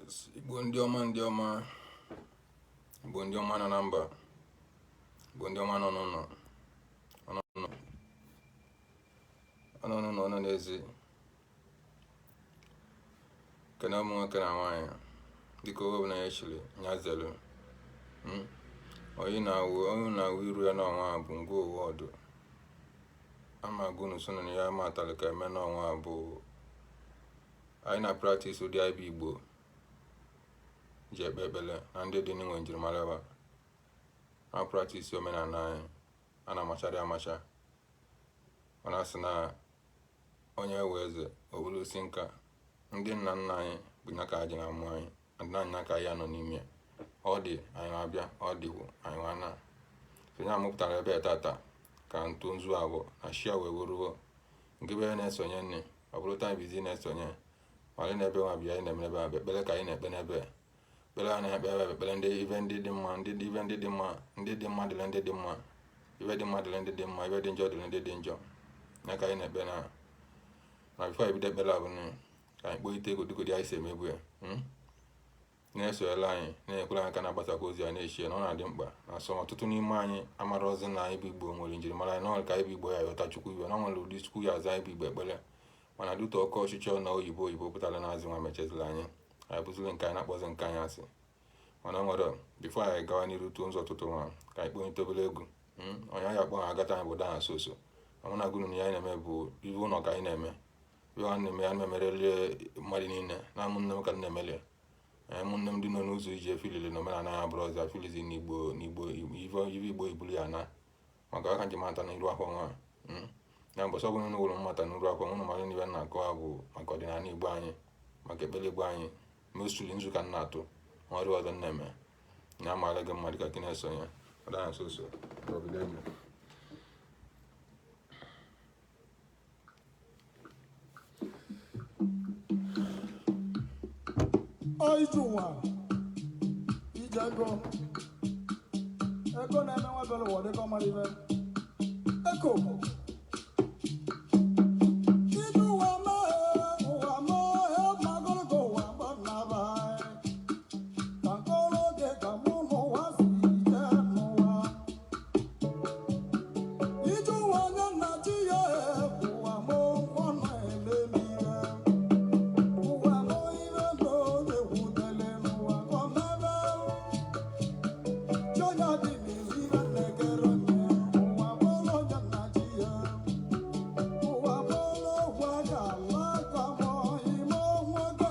Igbo ndị ọma, ndị ọma, Igbo ndị ọma nọ na mba, Igbo ndị ọma nọ n'ụlọ, nọ n'ụlọ, nọ n'ezi. Kene ụmụ nwoke na nwaanyị, dịka onye ọbụla ya chiri ya zelu. Onye na-awụ iru ya n'ọnwa bụ ngwa ụwa ọdụ ama gụnụ so na ya ma atalị ka eme n'ọnwa bụ anyị na practice ụdị anyị bụ Igbo ji ekpe ekpele na ndị dị n'inwe njirimara ebe na practice omenala anyị a na-amachara amacha. Mana asị na onye wee eze obulu osi nka, ndị nna nna anyị bụ nya ka ji na-amụ anyị na anya ka ya nọ n'ime ya. Ọ dị anyị abịa, ọ dịwo anyị nwa na onye amụpụtara ebe tata ka ntụ nzu abụọ na shia wee weruo nke bụ na-esonye nne. Ọ bụrụ taa bizi na-esonye mara na ebe nwa bịa anyị na-eme ebe a bụ ekpere ka anyị na-ekpe n'ebe ekpere a na-ekpe ebe ekpere ndị ibe ndị dị mma, ndị ibe ndị dị mma, ndị dị mma dịrị ndị dị mma, ibe dị mma dịrị ndị dị mma, ibe dị njọ dịrị ndị dị njọ, ya ka anyị na-ekpe. Na before anyị bido ekpere abụ ka anyị kpọọ ite ego dịgodi anyị si emebu ya. Na-esoyela anyị, na-enyekwara anyị aka, na-agbasakwa ozi a, na-echi ya na ọ na-adị mkpa na sọ ọtụtụ n'ime anyị amara ozi na anyị bụ Igbo nwere njirimara anyị, na ọ ka anyị bụ Igbo ya ghọta Chukwu iwe na ọ nwere ụdị Chukwu ya aza anyị bụ Igbo ekpere. Mana due to oke ọchịchọ na oyibo oyibo pụtara na azị nwa mechazila anyị, anyị bụzili nke anyị na-akpọzi nke anyị asị. Mana o nwere before anyị gawa n'iru tụọ nzọ ụtụtụ nwa ka anyị kpọnye obere egwu. Onye anyị akpọ ha agata anyị bụ daa soso ọmụ na gụnụ na ya anyị na-eme bụ ive ụlọ ka anyị na-eme, ive ha na-eme ya na-emereli mmadụ niile na ụmụnne m ka m na-emeli ụmụnne m ndị nọ n'ụzọ iji efilili na omenala ya bụrụ ọzọ afilizi n'Igbo n'Igbo ive Igbo ibulu ya na maka aka njem ata n'iru akwụkwọ nwa na mbọsị ọbụla unu wụrụ mmata n'iru akwụkwọ unu mara na ibe na-akọwa bụ maka ọdịnala Igbo anyị, maka ekpere Igbo anyị, mostly nzu ka m na-atụ ọrụ ọzọ m na-eme na amaala gị mma dịka gị na-esonye ọdana soso. Ije ụwa, ije ego, ego na-eme nwa bịara ụwa dịka ọmara ibe eko. Ije ụwa mee, ụwa mee magologo ụwa gbannaba ka nkọrọ oge ka mụ n'ụwa si jee n'ụwa. Ije ụwa anya nna chi ya, ụwa mụ ọ na-eme m ihe, ụwa mụ ibe na onye kwutere n'ụwa ka ọ mebe chi onye dị n'izu ibe na-ekere onye ụwa bụrụ onye nna chi ya, ụwa bụrụ okwu aka ala aka mọ ime nwoke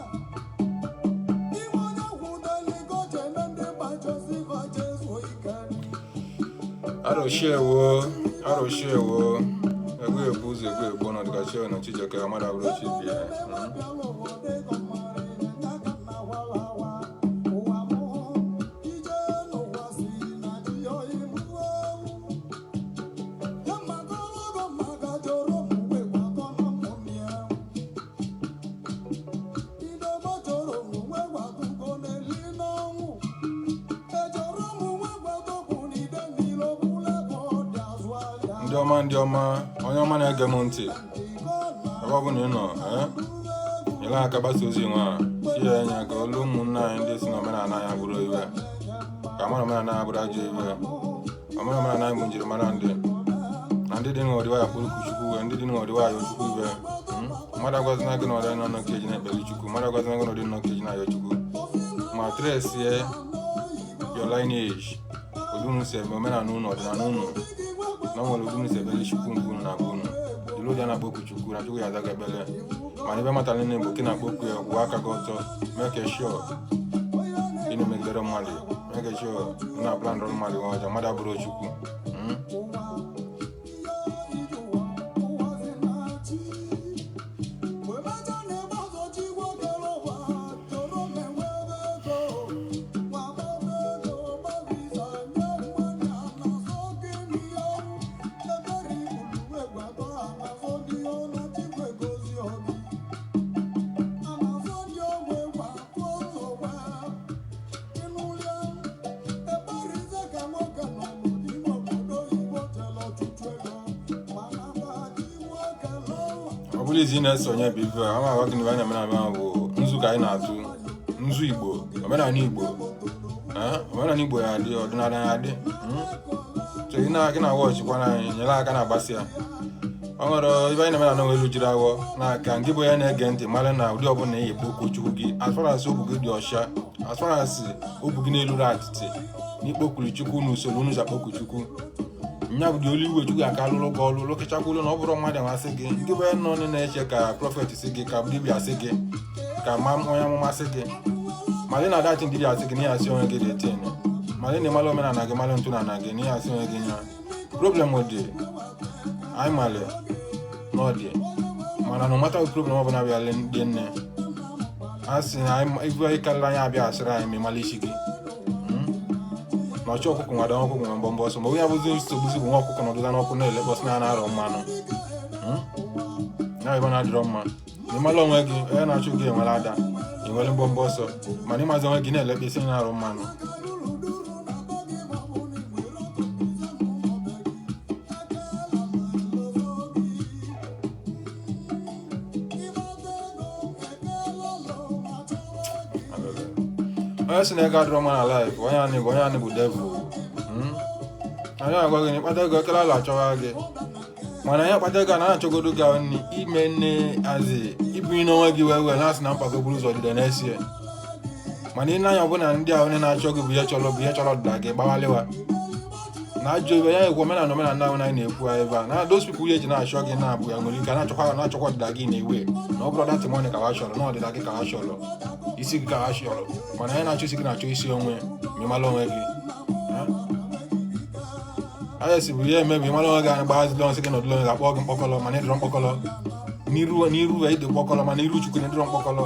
ime onye kwutere ka o ji eme ndị gbajosi bajezuo ike. Arụshiewo, arụshiewo, egwu ebu ụzọ egwu egbu ọnọdụ ka chi na Chijioke amara bụrụ chi bie. Ndị ọma, ndị ọma, onye ọma na-ege m ntị ebe ọ bụla ị nọ, nyere aka gbasa ozi nwa a, chi ya anya ka olu ụmụnne anyị ndị si na omenala anyị bụrụ iwe ka amara omenala anyị bụrụ ajọ iwe. Omenala anyị bụ njirimara ndị na ndị dị n'ọdịwa ya kpụrụ Chukwu iwe, ndị dị n'ọdịwa ya Chukwu iwe. Mmadụ agwazina gị na ọdị nọ n'okeji na-ekpere Chukwu, mmadụ agwazina gị na ọdị n'okeji na-ayọ Chukwu. Ma trace your lineage, ụdị unu si eme omenala unu, ọdịnala unu, na o nwere ụdị unu si ekpere Chukwu nke unu na-akpọ unu jiri ụdị a na-akpọku Chukwu na Chukwu ya aza gị ekpere. Mana ebe matara nne bụ ka ị na-akpọku ya, kwụọ aka gị ọtọ, make sure ị na-emegidere mmadụ, make sure ị na-aplan mmadụ ọjọọ, mmadụ abụrụ Chukwu. Ọ bụrụ izi na-esonye bụ ife a ama agwa gị na ife anyị na-eme na bụ nzu ka anyị na-atụ. Nzu Igbo, omenala Igbo, omenala Igbo ya adị, ọdịnala ya adị. So ị na-agị na wọchịkwana anyị, nyere aka na-agbasi ya. Ọ nwere ibe anyị na-eme na elu jiri awọ na-aka nke bụ onye na-ege ntị mara na ụdị ọbụla ị ekpokwu Chukwu gị, as far as obu gị dị ọcha, as far as obu gị na-eluru atịtị na ikpokwuru Chukwu n'usoro unu ji akpọkwu Chukwu, nya bụ dị olu iwe Chukwu aka lụrụ gị ọlụ lụkịchakwulu na ọ bụrụ mmadụ amasị gị. Nke bụ onye nọ na-eche ka prophet si gị, ka dibịa sị gị, ka ma onye amụma sị gị, malị na datin dibịa sị gị na ihe asị onwe gị dị tin, malị na ịmalụ omenala gị, malụ ntụnala gị na ihe asị onwe gị nya problem dị anyị malị na ọ dị. Mana no matter problem ọbụla bịara dị nne, a sị na ibu anyị karịrị anyị abịa asịrị anyị ma ịmalụ isi gị na ọchị ọkụkọ nwada ọkụkọ nwe mbọmbọ ọsọ. Ma onye abụzi nsogbuzi bụ nwa ọkụkọ nọdụza n'ọkụ na-elekpọsị na na-arọ mmanụ ya ebe na-adịrọ mma. Ma ịmalụ onwe gị, onye na-achụ gị enwere ada enwere mbọmbọ ọsọ, mana ịmazi onwe gị na-elekpa isi na-arụ mmanụ. Onye si na ego adịrọ mma na life, onye anị bụ devil. Anyị agwa gị na ịkpata ego ekele ala achọwa gị, mana anyị akpata ego a na-achọgodo gị nri ime nne azị ibunye n'onwe gị wee wee na-asị na mpago buru ụzọ ọdịda na-esi. Mana ị na-anya ọbụna ndị ahụ onye na-achọ gị bụ ihe chọrọ ọdịda gị gbawalịwa na ajọ ibe ya ekwu. Omenala, omenala ahụ anyị na-ekwu ebe a na those people eji na-achọ gị na-abụ ya nwere ike na-achọkwa ọdịda gị na-ewe na ọ bụrụ that money ka ha chọrọ, na ọdịda gị ka ha chọrọ, isi gị ka ha chọrọ. Mana anyị na-achọ isi gị na-achọ isi onwe ma ịmala onwe gị anya si bụ ihe emebi. Ịmala onwe gị, anyị gbazili nsị gị nọdụlọ onwe gị, akpọ gị mkpọkọlọ, mana ịdịrọ mkpọkọlọ n'iru n'iru ya. Ịdị mkpọkọlọ, mana iru Chukwu na ịdịrọ mkpọkọlọ.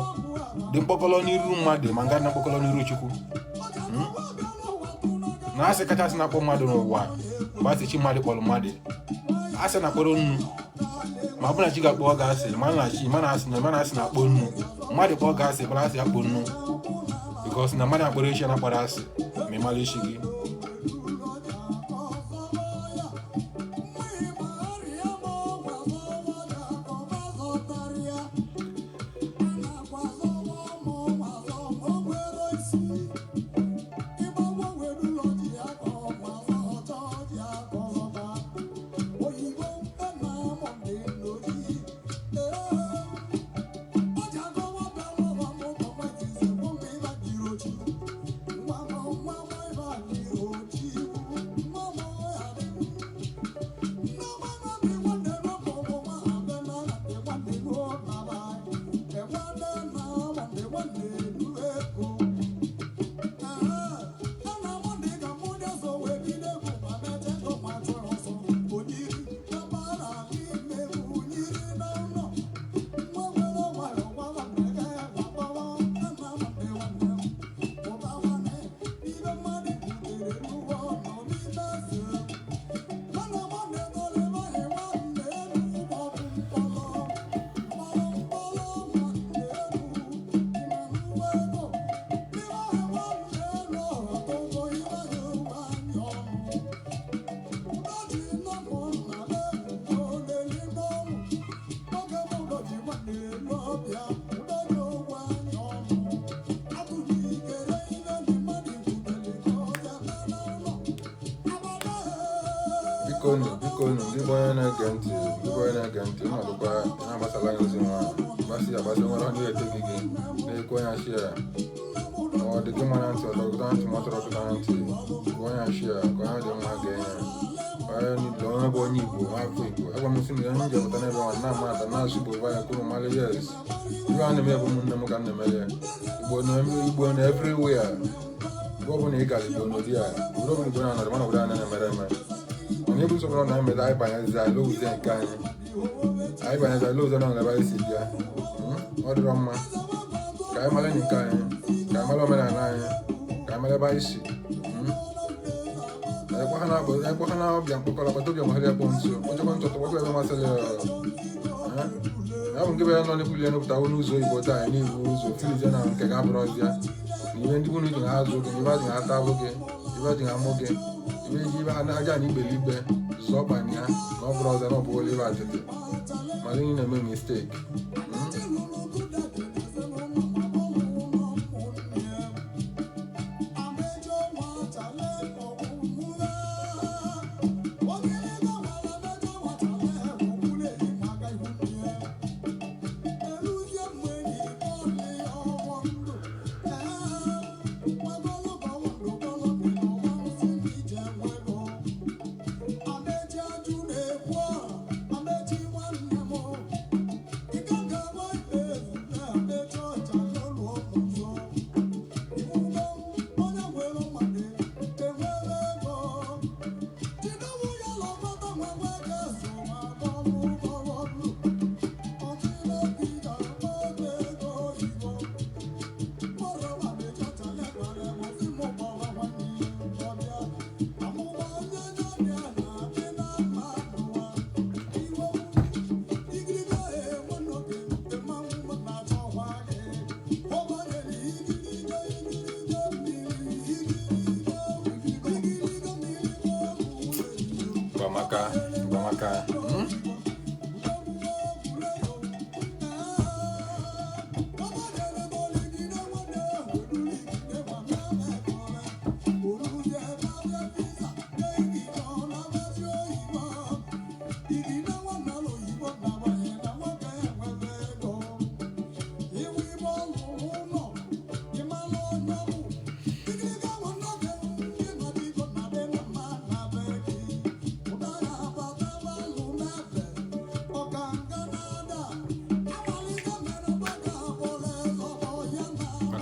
Dị mkpọkọlọ n'iru mmadụ, ma nga dị na mkpọkọlọ n'iru Chukwu. Na asị kachasị na-akpọ mmadụ n'ụwa mgbe asị chi mmadụ kpọrọ mmadụ asị na-akpọrọ nnu, ma ọ bụ na chi ga-akpọ gị asị, ma na chi mana asị na mana asị na-akpọ nnu, mmadụ kpọọ gị asị, bụrụ asị akpọ nnu, because na mmadụ akpọrọ echi na-akpọrọ asị. Ma ị mara isi gị. Bikonu, bikonu, ndị bụ onye na-ege ntị, ndị bụ onye na-ege ntị, ọnọdụkwa na-agbasala anyị ozi nwa gbasị agbasị nwere onye ete gị gị na-ekwu onye ashị ya ọ dị gị mma na ntị, ọtọgụta ntị, ma ọ tọrọ ọtụta ntị bụ onye ashị ya ka onye dị mma gee ya. Onye niile onye bụ onye Igbo, nwa afọ Igbo, agwa m sị na ya nje pụta n'ebe ọ na-ama ata na-asụ Igbo gwa ya kwuru mmalụ. Yes, ibe a na-eme bụ ụmụnne m ka m na-emere Igbo na Igbo na everywhere. Ebe ọ bụla ị gara, Igbo n'ụdị a, obodo ọbụla Igbo na-anọdụ, mana obodo a na-emere eme, mana ebu nsogbu na na-emere anyị banyezi anyị lowuzie nke anyị, anyị banyezi anyị lowuzie na ebe anyị si bịa. Ọ dịrọ mma. Ka anyị mara nke anyị, ka anyị mara omenala anyị, ka anyị mara ebe anyị si. Ekwe ha na ọbịa mkpọkọrọ agbata obi ọmahịrị ekpọ nso kpọchakwa ntụ tụgbakwa ebe masịrị ya. Ya bụ nke bụ ya nọ n'ekwuli ya nụpụta n'ụzọ oyibo taa n'ibu ụzọ filizie na nke ga-abụrụ ọzịa na ihe ndị bunu ji na-azụ gị, na ibe ji na-ata abụ gị, ibe ji na-amụ gị, ibe ji ibe aja na ikpere ikpe zọọ kpani ya na ọ bụrụ ọzọ na ọ bụ ibe atịtị mana ị na-eme mistake.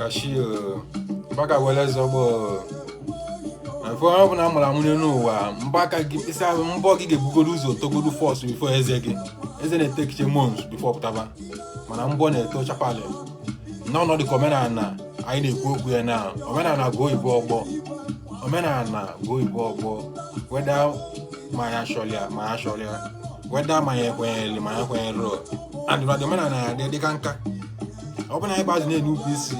Akashi mbaka wele eze ọgbọ na onye ọbụla amụrụ amụ n'elu ụwa, mbọ aka gị, mkpịsị ahụ mbọ gị ga-ebugodo ụzọ togodo first before eze gị. Eze na-etekiche months before pụtaba, mana mbọ na-eto chapali n'ọnọdụ ka omenala anyị na-ekwu okwu ya na omenala bụ oyibo ọgbọ, omenala bụ oyibo ọgbọ, weda ma ya chọrịa ma ya chọrịa, weda ma ya ekwenyere ma ya ekwenyere, and omenala ya dị dịka nka. Ọ bụ na anyị gbazụ na-enupụ isi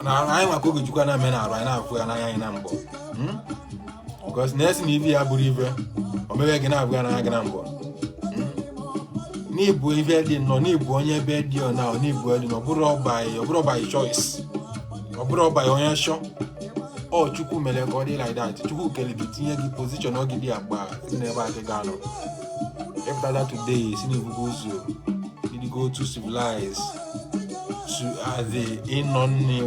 na anyị maka oge jikwa na omenala anyị na-afụ ya n'anya anyị na mbọ, because na esi na ibe ya bụrụ ibe o mewe gị na-abụ ya n'anya gị na mbọ n'ịbụ ife dị nọ, n'ịbụ onye ebe dị ọ na n'ịbụ dị na ọ bụrụ by choice, ọ bụrụ by onye chọ ọ. Chukwu mere ka ọ dị like that. Chukwu kere gị, tinye gị position ọ gị dị agba si n'ebe a gị ga-anọ. Ịpụtata today si n'ibugo ụzọ ịdịgo too civilized to adị ịnọ nne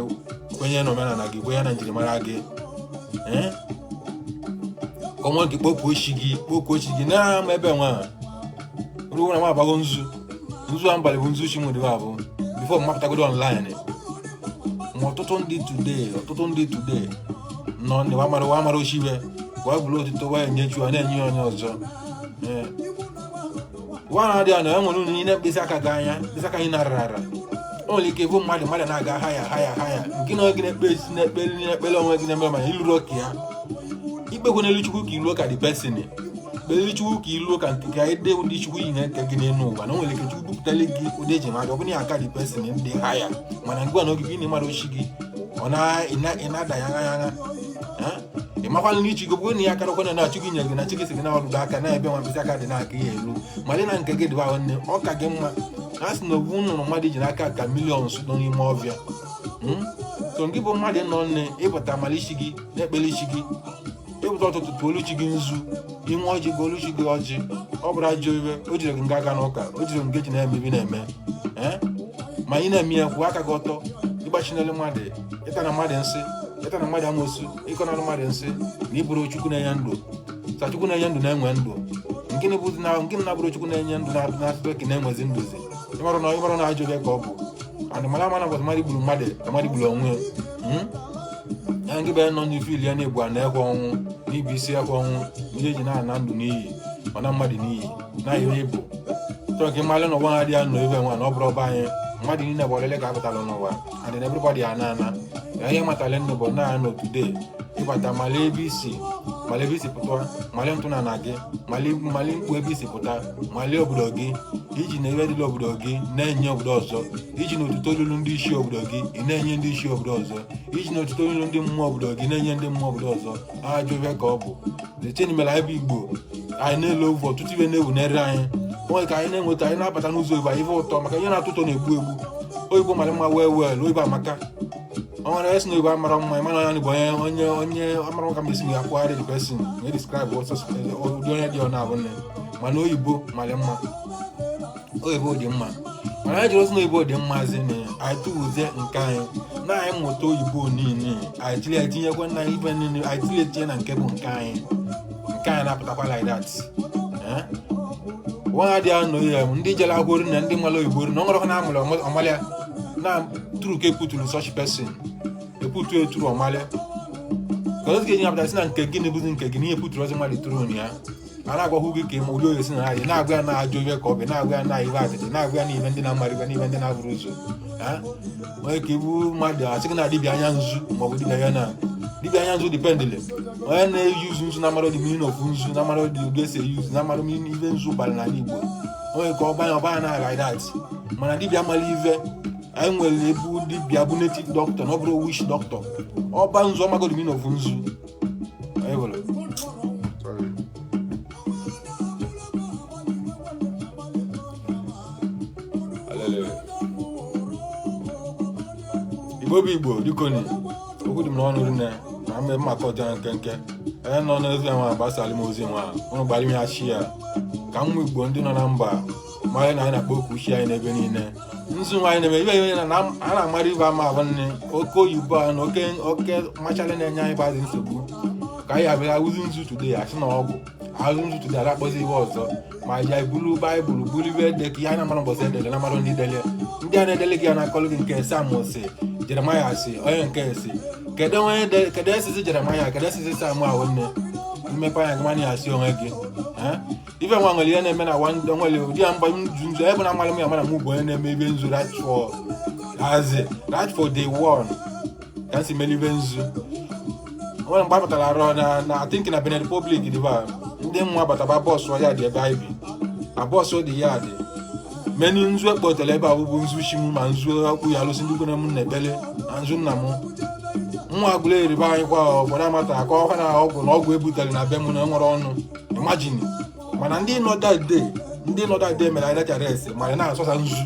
kwenye na omenala gị, kwenye na njirimara gị, ka ọnwa gị kpokuo chi gị, kpokuo chi gị na-ama ebe nwa ruo na nwa abago nzu. Nzu a mbalị bụ nzu chi nwere abụ before mmapụtagodo online. Ma ọtụtụ ndị today, ọtụtụ ndị today nọ ndị wa mara wa mara ochiwe wee bụrụ otito wee nye chu na-enye ya onye ọzọ. Ee, wa na-adị ya na enwere unu niile mkpịsị aka gị anya, mkpịsị aka anyị na-arara ara. O nwere ike ịbụ mmadụ, mmadụ na-aga haya haya haya nke na oge na-ekpe esi na-ekpere na-ekpere onwe gị na-eme, mana iluru oke ya ikpekwe n'elu Chukwu ka iluo ka the person kpere Chukwu ka iluo ka nke ka ede ụdị Chukwu yi na-eke gị n'elu ụwa, na o nwere ike Chukwu bupụtara gị ụdị eji mmadụ ọ bụrụ ya aka the person ndị haya, mana ngwa na ogige ị na-mmadụ ochi gị ọ na-ada ya anya anya. Ị makwala n'ichi gị bụrụ na ya akarakwa na na-achụ gị nyere gị na chi gị si gị na ọdụdụ aka na-ebe nwa mkpịsị aka dị n'aka ya elu ma dị na nke gị dịba nne ọ ka gị mma na a sị na obu nnụnụ mmadụ ji n'aka ka millions nọ n'ime ọfịa. So nke bụ mmadụ nọ nne ịpụta mara isi gị na-ekpere isi gị, ịpụta ụtụtụ tụọ olu chi gị nzu, inwe ọjị gị olu chi gị ọjị. Ọ bụrụ ajọ iwe o jiri gị nga aga n'ụka, o jiri gị ji na-eme ibe na-eme, ee, ma ị na-eme ya kwụọ aka gị ọtọ. Ịgbachinelu mmadụ, ịta na mmadụ nsị, ịta na mmadụ amosu, ịkọnalụ mmadụ nsị na ịbụrụ Chukwu na-enye ndụ. Sa Chukwu na-enye ndụ na-enwe ndụ nke na-abụrụ Chukwu na-enye ndụ na-atụtụ ka na-enwezi ndụzi. Ịmarụ na ajọ ka ọ bụ and mara ama na mbọsị mmadụ gburu mmadụ ka mmadụ gburu onwe ya. Nke bụ nọ n'ifili ya na-egbu a na-ekwe ọnwụ n'ibu isi ekwe ọnwụ ndị eji na-ana ndụ n'iyi, ọ na mmadụ n'iyi na ihe ịbụ chọrọ ka ịmalị n'ụwa ha dị ya nọ ebe nwa na ọ bụrụ ọba anyị mmadụ niile bụ ọlele ka apụtara n'ụwa and everybody ana ana ya. Ihe matara nne bụ na anọ today ịbata mala ebe isi, mala ebe isi pụta, mala ntụ na gị, mali mkpu ebe isi pụta, mali obodo gị iji na ebe dịla obodo gị na-enye obodo ọzọ, iji na otuto lulu ndị isi obodo gị ị na-enye ndị isi obodo ọzọ, iji na otuto lulu ndị mmụọ obodo gị na-enye ndị mmụọ obodo ọzọ. Ajọ ife ka ọ bụ the mere anyị bụ Igbo anyị na-ele ovu ọtụtụ ibe na-ewu n'ere anyị onwe ka anyị na-enweta. Anyị na-abata n'ụzọ oyibo anyị ife ụtọ maka ihe na-atọ ụtọ na-egbu egbu. Oyibo mara mma wee wee oyibo amaka. Ọ nwere esi na oyibo amara mma, ịmara onye bụ onye onye onye amara ka mesi ya kwugharị the person na describe ụdị onye dị ọ na-abụ nne. Mana oyibo mara mma, oyibo dị mma, mana anyị jiri ozi na oyibo dị mma zi na anyị tụwuzie nke anyị na anyị mụta oyibo niile anyị tiri ya tinyekwa na ife niile anyị tiri etinye na nke bụ nke anyị, nke anyị na-apụtakwa like that. Nwa adịghị anọ ya ndị jere akwụkwọ na ndị mara oyibo na ọ nwere na amụrụ ọmalịa na turu ka eputuru such person eputu eturu ọmalịa ka ozi ga-eji napụta si na nke gị na-ebuzi nke gị na ihe puturu ozi mmadụ turu ya a na-agwahụ gị ka ịma ụdị oyi si na ya na-agwa ya na ajọ iwe ka ọ bụ na-agwa ya na iwe atịtị, na-agwa ya na ibe ndị na-amara ibe na ibe ndị na-abụrụ ụzọ onye ka ibu mmadụ asị gị na dibịa anya nzu maọbụ dibịa ya na dibịa anya nzu dependịlị onye na-eyuzu nzu na-amara dị mmiri n'ofu nzu na-amara dị ụdị esi eyuzu na-amara ibe nzu bara n'ala Igbo onye ka ọbanya ọbanya na like that. Mana dibịa mara ive anyị nwere ebu dibịa bụ native doctor na ọ bụrụ witch doctor ọba nzu ọmagodi mmiri n'ofu nzu. Sorry. Alele. Igbo bụ Igbo dikoni okwu dị m n'ọnụ rinne na mme mmakọ ọja nkenke onye nọ n'ozi nwa gbasara m ozi nwa ụnụ gbara m ya chi ya ka ụmụ Igbo ndị nọ na mba mara na anyị na-akpọ okwu chi anyị n'ebe niile nzu nwa anyị na-eme ibe ihe na a na-amara ibe ama abụ nne oke oyibo a na oke oke machara na-enye anyị bazi nsogbu ka anyị abịa awụzi nzu today asị na ọgwụ azụ nzu today ala akpọzi ibe ọzọ ma ya buru baịbụl buru ibe ede ka ihe anyị na-amara mbọsị edele na amara ndị dele ndị a na-edele gị ya na-akọlụ gị nke samụsị Jeremaya si onye nke si kedu onye kedu esisi Jeremaya, kedu esisi Samuel? Nne mmepe anya gị mana ya asị onwe gị. Eh? Ife nwa nwere ihe na-eme na nwere ụdị ya mgba nzu nzu ebe na amalị m ya mana mụ bụ onye na-eme ibe nzu right for azi right for day one ka m si mere ibe nzu. Nwere mgbe a batara arụ na I think na Benin Republic dịba ndị nwa bataba bọọsụ ya dị ebe anyị bi a bọọsụ dị ya dị meni nzu ekpotere ebe a bụ nzu chimu ma nzu ọkpụ ya alụsị ndị ukwu na m na-ekpele na nzu nna m nwa agụla eribe anyị kwa ụfọdụ amata aka ọkwa na ọgwụ na ọgwụ ebutere na be m na nwere ọnụ. Imagine, mana ndị nọ that day, ndị nọ that day mere anyị arrest ma na-asọsa nzu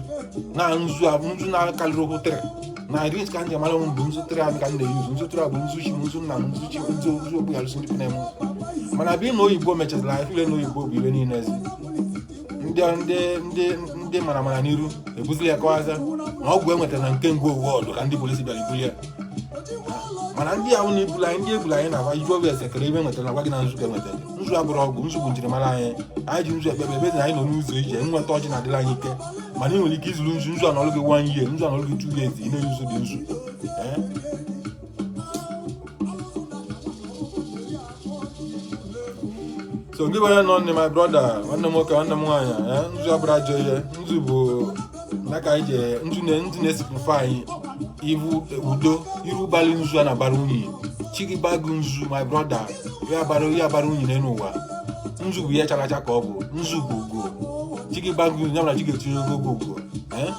na nzu a nzu na-akarịrị ụkwụ 3 na rit ka njem mara m bụ nzu 3 ahụ ka m na-eyuzu nzu 3 bụ nzu chi m, nzu nna m, nzu chi, nzu nzu okpu ya alụsị ndị na m. Mana bi na oyibo mechazara anyị file na oyibo bụ ibe niile ezi ndị mara mara n'iru ebuzili ya kọwaza na ọgwụ e nwetara na nke ngwa wọdụ ka ndị polisi bịara ibuli ya. Mana ndị ahụ na-ebuli anyị, ndị ebuli anyị na-agba iju ọbịa ese kere ebe nwetara agwa gị na nzu ka enwetara. Nzu abụrụ ọgwụ, nzu bụ njirimara anyị. Anyị ji nzu ekpebe ebe na anyị nọ n'ụzọ ije nweta ọjị na-adịrị anyị ike. Mana ị nwere ike izuru nzu, nzu anọlụ gị one year, nzu anọlụ gị 2 years, ị na-eyuzu dị nzu. Eh? So gị bụ onye nọ nne, my brother, nwanne m nwoke, nwanne m nwaanyị, eh, nzu abụrụ ajọ ihe. Nzu bụ na ka anyị je nzu na nzu na-esipụfa anyị ivu udo iru balị nzu a na-abara unyi chi gị bagụ nzu, my brother, ya bara unyi n'elu ụwa. Nzu bụ ihe chara acha ka ọ bụ nzu bụ ugo chi gị bagụ nzu ya na chi ga-etinye ogo ugo, eh?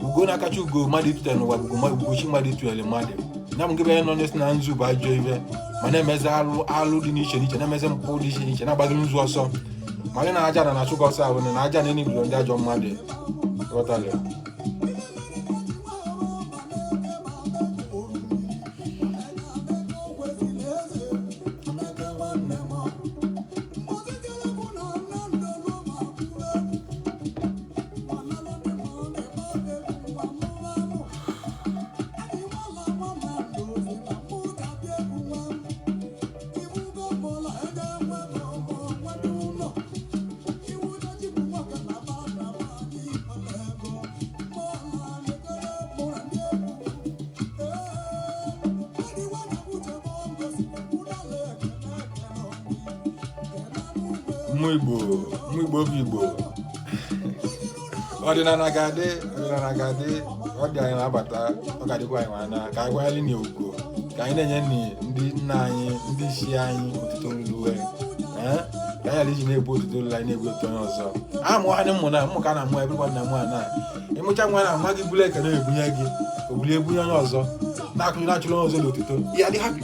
Ugo na-akacha ugo mmadụ ịtụtere n'ụwa bụ ugo ugo chi mmadụ ịtụnyere mmadụ ya bụ nke bụ onye nọ n'esi na nzu bụ ajọ ibe ma na-emezi alụ alụ dị n'iche n'iche, na-emezi mpụ dị iche n'iche, na-agbaziri nzu ọsọ ma anyị na aja na na-achụ gị ọsọ ahụ na aja na enigbo ndị ajọ mmadụ ghọtara. Mmụ Igbo, mmụ Igbo bụ Igbo. Ọdịnala ga-adị, ọdịnala ga-adị. Ọ dị anyị na-abata, ọ ga-adịkwa anyị nwana ka anyị kwanyere na ugo ka anyị na-enye nni ndị nna anyị, ndị isi anyị otuto ruru uwe. Ee, ka anyị ghara iji na-ebu otuto ruru anyị na-ebu otu onye ọzọ amụ ha mmụ na mmụ ka a na-amụ everybody na mụ a na ịmụcha nwa na ama gị bulu ekene ebunye gị obuli ebunye onye ọzọ na-akụnye na-achụrụ onye ọzọ n'otuto ya dị happy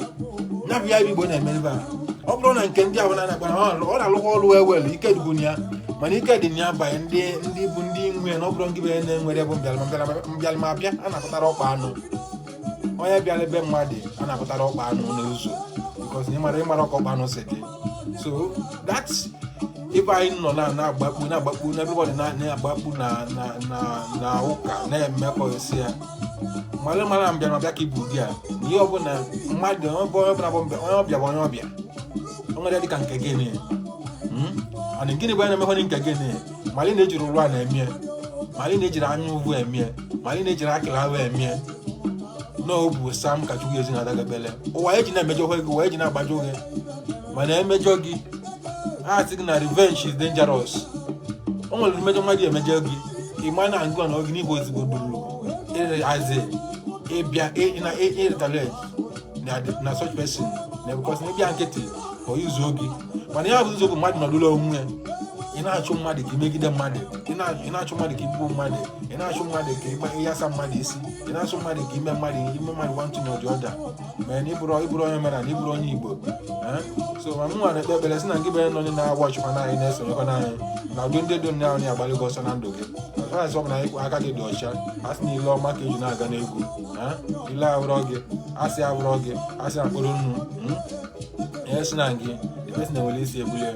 ya bụ ya bụ Igbo na-eme ebe a. Ọ bụrụ na nke ndị ahụ na-akpa na ọ na-alụkwa ọrụ ewelu ike dịbụ ya mana ike dị na ya banye ndị bụ ndị nwe na ọ bụrụ ndị bụ onye na-enwere bụ mbịalịmabịa a na-akpụtara ọkpa anụ onye bịara ebe mmadụ a na-akpụtara ọkpa anụ n'ụzọ because ịmara ọka ọkpa anụ si dị. So that's ebe anyị nọ na na-agbakpu na everybody na-agbakpu na ụka na-emekọsi ya mara mara mbịarambịa ka ibu gị a na ihe ọbụla mmadụ onye ọbụla bụ onye ọbịa bụ onye ọbịa o nwere dịka nke gịnị. Ana gịnị bụ onye na-emekwa nke gịnị malị na-ejiri ụrụ a na-eme, malị na-ejiri anya ụvụ eme, malị na-ejiri akịla ahụ eme na ọ bụ sam ka Chukwu ezi na-ada ekpele ụwa eji na-emejọ gị, ụwa eji na-agbajọ gị mana emejọ gị a sị gị na revenge is dangerous. O nwere mmejọ mmadụ emejọ gị ịma na ngụ na oge n'igwe ozugbo gburu azi ịbịa na ịretaliate na such person na because na ịbịa nkịtị ka ọ yuzuo gị. Mana ya bụ nzọ mmadụ nọdụla onwe ya, ị na-achụ mmadụ ka imegide mmadụ, ị na-achụ mmadụ ka igbuo mmadụ, ị na-achụ mmadụ ka ịyasa mmadụ isi, ị na-achụ mmadụ ka ime mmadụ one thing or the other ma na ịbụrụ onye omenala, ịbụrụ onye Igbo. So ma mụ nwa na-ekpe ekpere sị na gị bụ onye nọ na-agwa ọchịkwa anyị na-esonyekwa anyị na ụdị ndị dị nne ahụ na-agbalị gị ọsọ na ndụ gị ọsọ ọ bụ na aka gị dị ọcha. A sị na ile ọma ka eji na-aga n'egwu ile abụrọ gị asị abụrọ gị asị na mkpụrụ nnu ihe si na gị ebe si na nwere isi ebuli ya.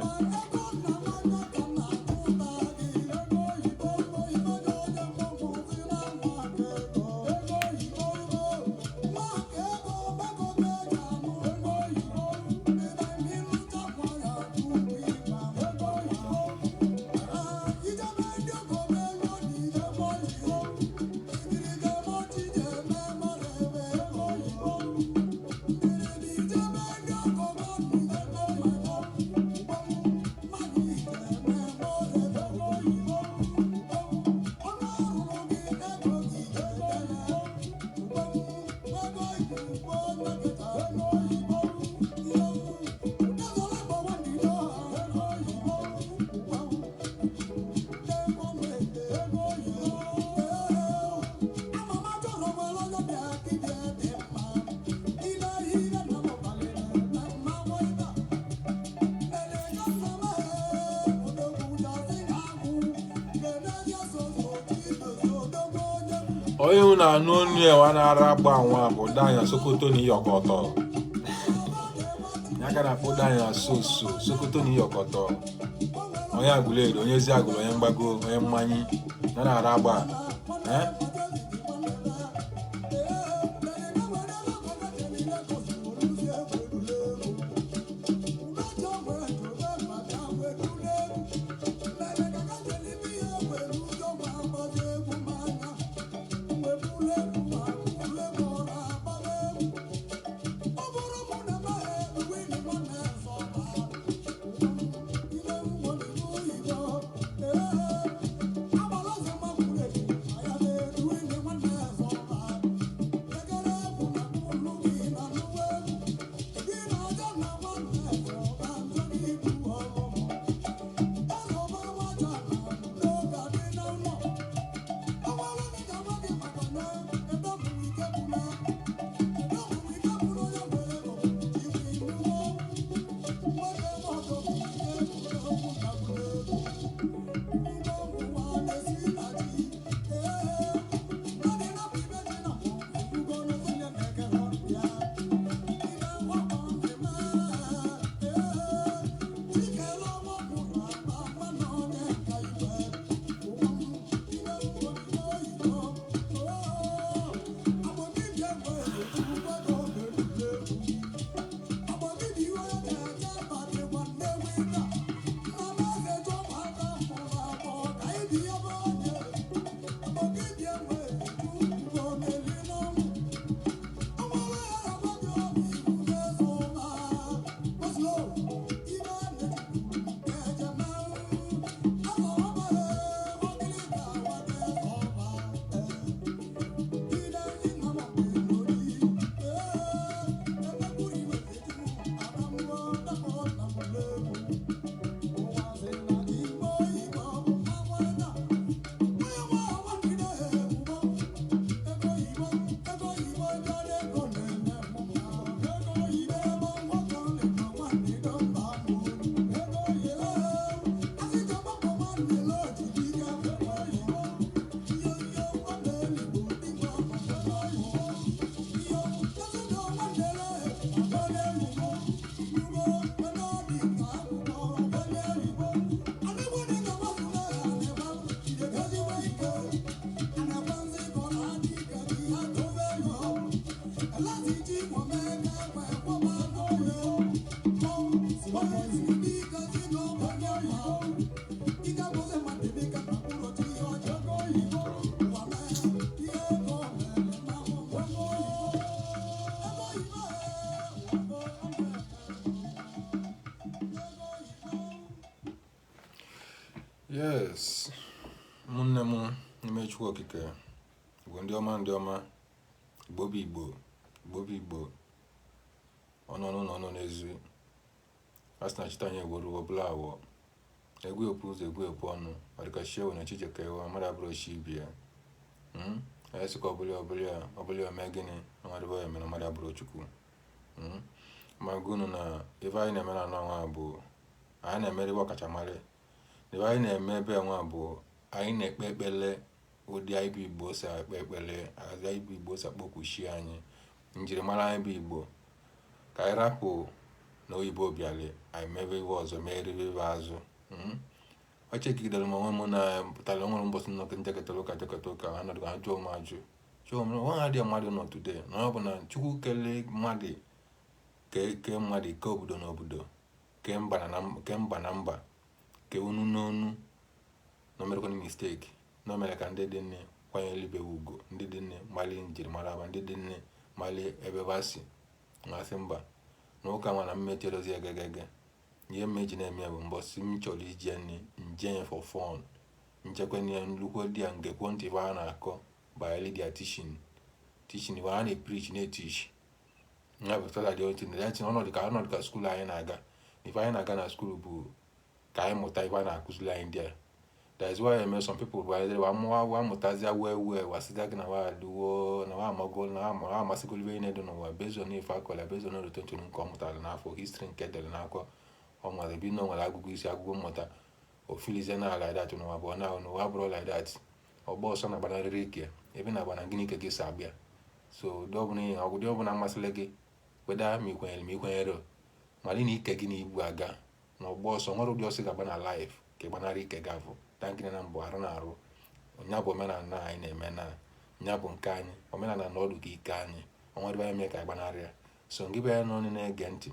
Onye unu na-anụ onu ya nwa na-ara agba nwa bụ Danya Sokoto na Iyọkọtọ. Ya ka na-akpọ Danya Soso Sokoto na Iyọkọtọ. Onye Aguleri, onye ezi Agụlụ, onye mgbago, onye mmanyi ya na-ara agba. Eh? Yes, ụmụnne m n'ime Chukwu Okike, Igbo ndị ọma, ndị ọma, Igbo bụ Igbo, Igbo bụ Igbo, ọnụ ọnụ na ọnụ n'ezi. A sị na chita anyị ewere ọbụla awọ egwu ekwu ụzọ egwu ekwu ọnụ ọ dịka chi ewu na chijeke ewe mmadụ abụrụ chi ibe ya. Anyị sị ka ọbụla ọbụla ya ọbụla ya mee gịnị na mmadụ bụ ya mere mmadụ abụrụ Chukwu. Ma gụnụ na ife anyị na-eme na anụ nwa bụ anyị na-emere ibe ọkachamara. Ife anyị na-eme ebe nwa bụ anyị na-ekpe ekpele ụdị anyị bụ Igbo si ekpe ekpele, ụdị anyị bụ Igbo si akpọku chi anyị, njirimara anyị bụ Igbo. Ka anyị rapụ na oyibo bịara anyị mebe iwe ọzọ meriri ibe azụ. Ọ chekidere m onwe m na pụtara onwere mbọsị nnọkọ njekọtara ụka jekọta ụka ha nọdụ ha jụọ m ajụ jụọ m nwa ha dị mmadụ nọ today na ọ bụ na Chukwu kelee mmadụ kee mmadụ kee obodo na obodo kee mba na kee mba na mba kee onu n'onu na o merekwana mistake na o mere ka ndị dị nne kwanyere ibe ugwu, ndị dị nne mali njirimara aba, ndị dị nne mali ebe ba si masị mba na ụka nwa na mmecherozi egegege. Ihe m eji na-eme ya bụ mbọsị m chọrọ ije nne nje ya for fun, nchekwa ya nlukwu di ya ngekwo ntị ife a na-akọ banyere dia teaching ife a na-epreach na-eteach ya bụ fela dị otu na ọnọdụ ka ọnọdụ ka school anyị na-aga. Ife anyị na-aga na school bụ ka anyị mụta ife a na-akụziri anyị ndị a. That is why eme some people bụ anyị wa mụọ wa mụtazia wee wee wasịza gị na wa adịwo na wa amago na wa amasịgolo ibe niile dị n'ụwa based on ife akọla, based on otu ntụrụ nke ọ mụtara n'afọ history nke edere n'akwụkwọ ọ mụtara ebi na o nwere agụgụ isi agụgụ mmụta ofilizie na like that n'ụwa bụ na n'ụwa bụrụ like that. Ọgba ọsọ na-agbanarịrị ike ebe na-agba na gịnị ike gị si abịa. So ụdị ọbụla ihe, ụdị ọbụla mmasịrị gị kweda, ma ikwenyere ma ikwenyere, mara na ike gị na ibu aga na ọgba ọsọ nwere ụdị ọsọ ị ga-agba na life ka ị gbanarị ike gị avụ tankịrị na mbụ arụ na arụ. Nya bụ omenala anyị na-eme, na nya bụ nke anyị, omenala na ọdụ ka ike anyị onwere ebe mee ka anyị gbanarị ya. So ngị bụ ya nọ na-ege ntị,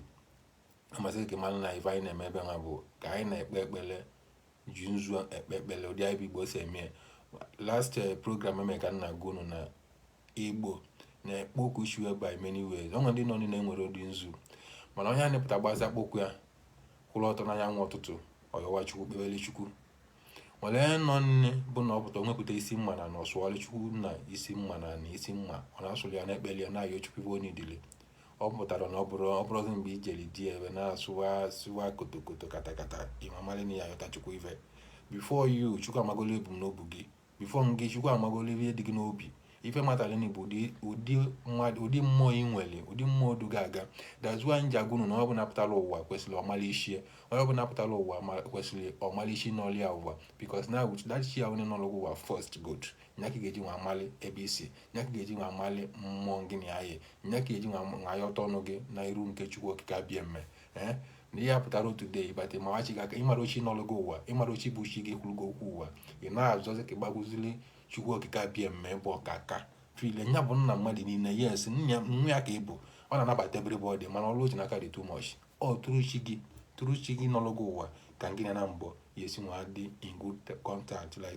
amasị gị ka mara na ife anyị na-eme ebe nwa bụ ka anyị na-ekpe ekpele, ji nzu ekpe ekpele, ụdị anyị bụ Igbo si eme. Last program eme ka nna gwa unu na Igbo na-ekpe okwu isi by many ways. Onwe ndị nọ niile nwere ụdị nzu, mana onye a na-epụta gbazi akpọkwu ya kwụrụ ọtọ n'anyanwụ ụtụtụ, ọyọwa Chukwu, kpebele Chukwu. Nwere onye nọ nne bụ na ọ pụta onwepụta isi mma na ọsụọlị Chukwu na isi mma na isi mma, ọ na-asụrụ ya, na-ekpeli ya, na-ayọ Chukwu ife onye idili. Ọ pụtara na ọ bụrụzi mgbe ijeri di ebe na-asụwa sụwa kotokoto katakata, ịmamali na ya ayọta Chukwu ife. Before you, Chukwu amagolo ebumnobi gị. Before gị, Chukwu amagolo ihe dị gị n'obi. Ife matalini bụ ụdị mmadụ, ụdị mmụọ ị nwere, ụdị mmụọ du gị aga. That's why m ji agwa unu na onye ọbụla pụtara ụwa kwesịrị ọmala isi. Onye ọbụla pụtara ụwa kwesịrị ọmala isi n'ọlịa ụwa, because now with that chi ahụ n'ọlụ ụwa first good, nya ka ị ga-eji nwa amali ebe isi, nya ka ị ga-eji nwa amali mmụọ gị na ya, nya ka ị ga-eji nwa ayọta ọnụ gị na iru nke Chukwu Okike abịa mme na ihe a pụtara otu day ịbata ịmawachi gị aka. Ịmara ochi n'ọlụ gị ụwa, ịmara ochi bụ chi gị kwuru gị okwu ụwa, ị na-azọzi ka ịgbagozili Chukwu Okike abịa mme bụ ọkaka file nya bụ nna mmadụ niile. Yes, nwa ya ka ị bụ, ọ na-anabata everybody, mana ọrụ oji n'aka dị too much. Ọ tụrụ chi gị, tụrụ chi gị n'ọlụ gị ụwa, ka gị na mbọ ya esi nwa dị in good contact like.